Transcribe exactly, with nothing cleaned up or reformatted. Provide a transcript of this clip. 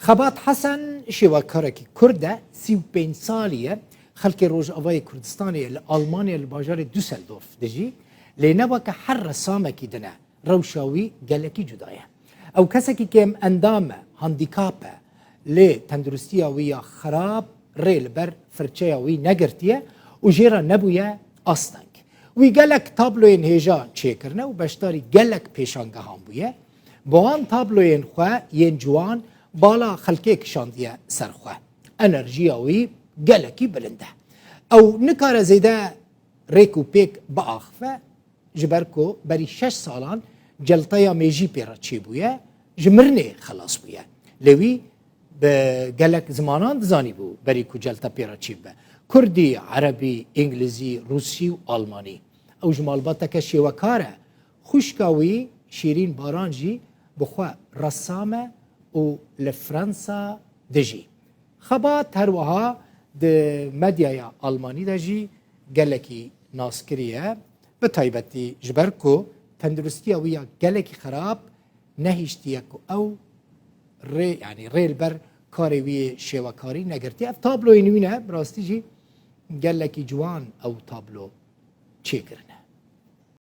Xebat Hesen şêwekarekî Kurd e, sî û pênc salî ye, xelkê Rojavayê Kurdistanê ye, li Almanya li bajarê Düsseldorf dijî, lê ne weke her resamekî din e, rewşa wî gelekî cuda ye. Ew kesekî kêm endam e, handîkap e, lê tenduristiya wî ya xerab rê li ber firçeya wî negirtiye û jê re nebûye asteng. Wî gelek tabloyên hêja çêkirine û beşdarî gelek pêşangehan bûye. Bi wan tabloyên xwe yên ciwan bala xelkê kişandiye ser xwe. Enerjiya wî gelekî bilind e. Ew nikare zêde rêk û pêk biaxife, ji ber ku berî şeş salan celteya mêjî pê re çêbûye, ji mirinê xelas bûye. Lê wî bi gelek zimanan dizanîbû berî ku celte pê re çêbibe. Kurdî, erebî, îngilîzî, rûsî û almanî. Ew ji malbateke şêwekar e. Xwişka wî Şîrîn Baran jî bi xwe ressam e û li Fransa dijî. Xebat her wiha di medyaya almanî de jî gelekî naskirî ye. Bi taybetî ji ber ku tenduristiya wî ya gelekî xerab nehiştiye ku ew rê, yanî rê li ber karê wî yê şêwekarî negirtiye. Ev tabloyên wî ne, bi rastî jî gelekî ciwan ew tablo çêkirine.